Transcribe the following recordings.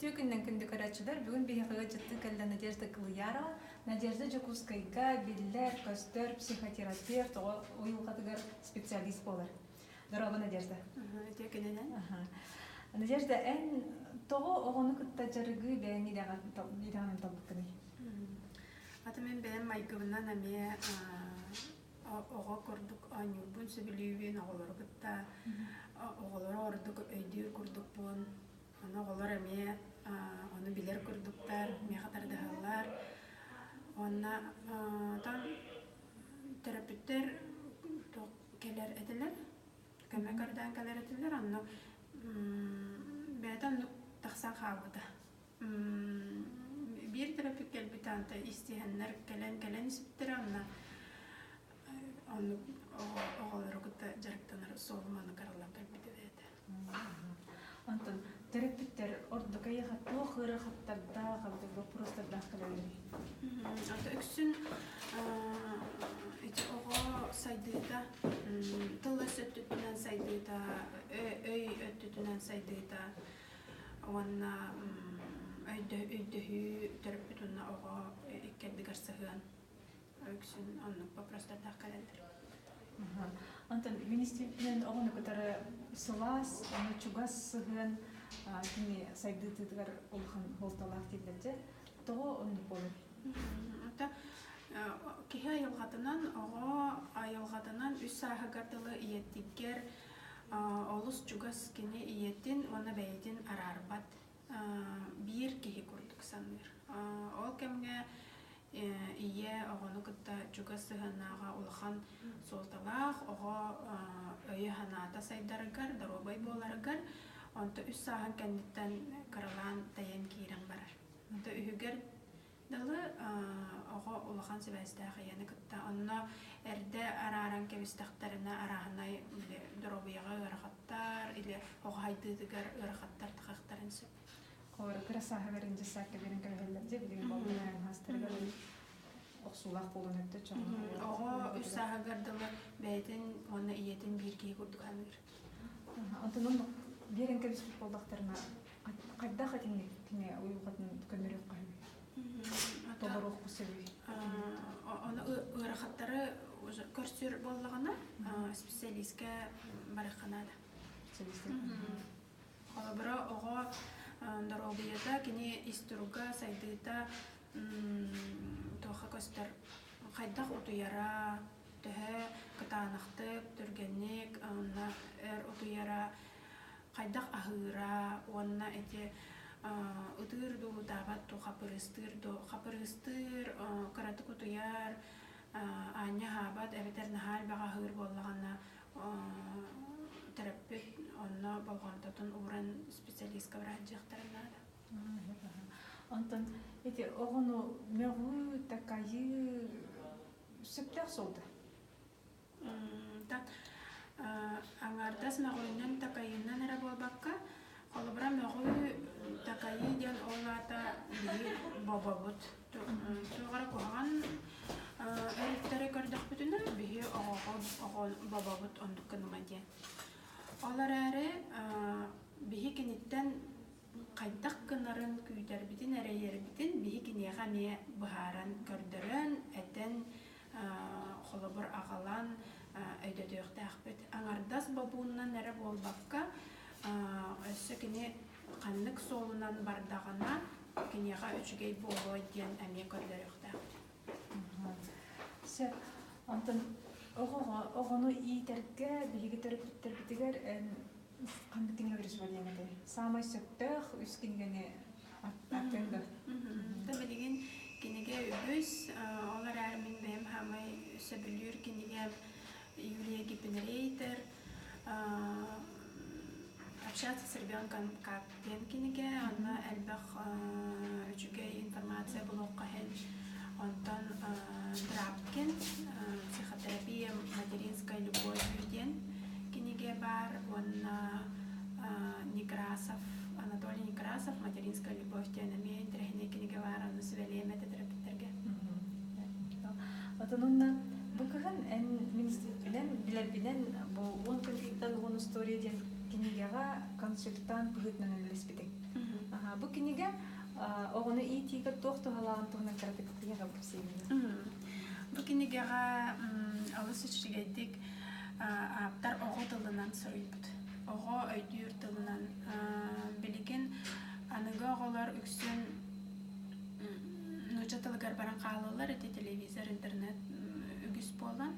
Үтүө күнүнэн күндү көрөөччүлэр! Бүгүн биһиэхэ ыалдьыттыы кэллэ Надежда Кылыярова. Надежда Дьокуускайга биллэр, көстөр психотерапевт, оҕо уйулҕатыгар специалист буолар. Дорообо, Надежда. Үтүө күнүнэн. Надежда, эн тоҕо оҕону кытта дьарыгы бэйэҥ идэҕинэн талбыккыный? Аты мин бэйэм майгыбынан эмиэ оҕо курдук оонньуурбун сөбүлүүбүн, оҕолору кытта оҕолору ордук өйдүүр курдукпун. Ону оҕолор эмиэ ону билэр курдуктар, миэхэ тардыһаллар. Уонна оттон төрөппүттэр кэлэр этилэр, көмө көрдөөн кэлэр этилэр, онно бэйэтэ оннук тахсан хаалбыта. Биир төрөппүт кэлбитэ, онто истиһэннэр кэлэн-кэлэн испиттэрэ, онно оннук оҕолору кытта дьарыктанар суолум аны караллан кэлбитэ бэйэтэ. Онтон төрөппүттэр ордук эйиэхэ туох ыарахаттардаах эбэтэр боппуруостардаах кэлэллэрий? Ото үксүн ити оҕо сайдыыта, тыл-өс өттүтүнэн сайдыыта, өй өттүтүнэн сайдыыта уонна өйдөһүү төрөппүт уонна оҕо иккэрдигэр сыһыан үксүн оннук вопростардаах кэлэллэр. Онтон министринэн оҕону кытары сылаас, ону чугас сыһыан кини сайдыытыгар улахан суолталаах дииллэр дьэ. Тоҕо оннук буолуой? Это киһи айылҕатынан, оҕо айылҕатынан үс сааһыгар дылы ийэтигэр олус чугас кини ийэтин уонна бэйэтин араарбат биир киһи курдук саныыр. Ол кэмҥэ ийэ оҕону кытта чугас сыһыаннааҕа улахан суолталаах, оҕо өйө-санаата сайдарыгар, доруобай буоларыгар, онто үс сааһын кэнниттэн кыралаан тэйэн киирэн барар. Онто үһүгэр дылы оҕо улахан сибээстээх ийэни кытта онно эрдэ арааран кэбистэхтэринэ арааһынай доруобуйаҕа ыарахаттар или оҕо хайдыытыгар ыарахаттар тахахтарын сөп. Холобура, кыра сааһыгар дьыссаакка биэрэн кэбиһэллэр дьэ билигин болдун хаастарыгар охсуулаах буолуон өттө Оҕо үс сааһыгар дылы бэйэтин уонна ийэтин биир киһи курдук саныыр. Онтон оннук биэрэн кэбиспит буоллахтарына хайдах итинник кини уйулҕатын көннөрүөххэ сөбүй? Толоруохха сөбүй? Ону ыарахаттары көрсөр буоллаҕына специалистка барыахха наада. Холобура, оҕо доруобуйата, кини ис туруга, сайдыыта туохха көстөр хайдах утуйара, төһө кытаанахтык, түргэнник уонна өр утуйара, хайдах аһыыра уонна ити ытыыр дуу, ытаабат дуу, хапырыыстыыр дуу, хапырыыстыыр, кыратык утуйар, аанньа аһаабат эбэтэр наһаа элбэх аһыыр буоллаҕына төрөппүт онно болҕомтотун ууран специалистка бараадьыахтарын наада. Онтон ити оҕону мөҕүү, такайыы сөптөөх суолта? Аҥаардас мөҕүүнэн, такайыынан эрэ буолбакка, холобура мөҕүү, такайыы диэн ол аата биһиги бобобут. Туох эрэ куһаҕан өрүттэри көрдөхпүтүнэ, биһи оҕоҕо оҕо бобобут оннук гыныма диэн. Ол эрээри биһи киниттэн хайдах гынарын күүтэрбитин, эрэйэрбитин биһи киниэхэ эмиэ быһааран көрдөрөн, этэн, холобур аҕалан өйдөтүөхтээхпит. Аҥардас бобууннан эрэ буолбакка, өссө кини ханнык суолунан бардаҕына киниэхэ үчүгэй буолуой диэн эмиэ көрдөрүөхтээхпит. Сөп. Онтон оҕоҕо оҕону иитэргэ биһиги төрөппүттэрбитигэр эн ханнык кинигэ диэн этэй? Саамай сөптөөх үс кинигэни аттыаҥ да? Да билигин кинигэ үгүс, ол эрээри мин бэйэм саамай сөбүлүүр кинигэм Юлия Гиппенрейтер «Общаться с ребенком как» диэн кинигэ, онно элбэх үчүгэй информация булуохха иһин. Онтон Драпкин «Психотерапия материнской любовью» диэн кинигэ баар уонна Некрасов, Анатолий Некрасов «Материнская любовь» диэн эмиэ интэриэһинэй кинигэ баар, онно сүбэлиэм этэ төрөппүттэргэ. Отон уонна бу кыһын эн министрбинэн билэрбинэн бу уон күн уон история диэн кинигэҕэ консультант быһыытынан үлэлэспитиҥ. Бу кинигэ оҕону иитиигэ туох туһалааҕын туһунан кыратык биһиэхэ кэпсиигин. Бу кинигэҕэ олус үчүгэйдик ааптар оҕо тылынан суруйбут. Оҕо өйдүүр тылынан. Билигин аныгы оҕолор үксүн нуучча тылыгар баран хаалаллар, ити телевизор, интернет үгүс буолан.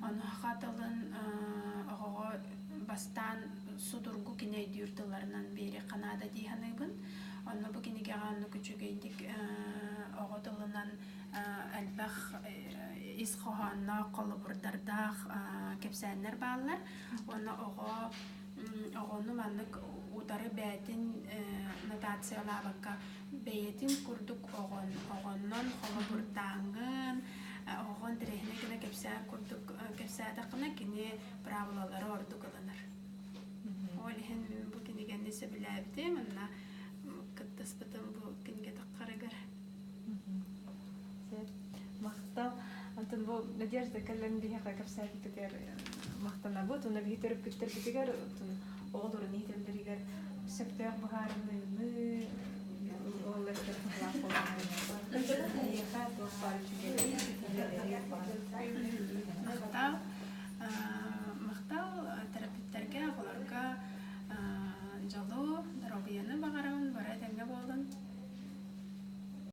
Ону саха тылын оҕоҕо бастаан судургу кини өйдүүр тылларынан биэриэххэ наада дии саныыбын. Онно бу кинигэҕэ оннук үчүгэйдик оҕо тылынан элбэх ис хоһоонноох, холобурдардаах кэпсээннэр бааллар. Уонна оҕо оҕону маннык утары бэйэтин нотациялаабакка бэйэтин курдук оҕон оҕоннон холобурдааҥҥын оҕоҕо интэриэһинэй гына кэпсээн курдук кэпсээтэххинэ кини правилалары ордук ылынар. Ол иһин бу кинигэни сөбүлээбитим уонна кыттыспытым бу кинигэ таххарыгар. Махтал. Антон бу Надежда кэлэн биһиэхэ кэпсээбитигэр махтанабыт. Уонна биһи төрөппүттэрбитигэр оҕолорун иитэллэригэр сөптөөх быһаарыныыны.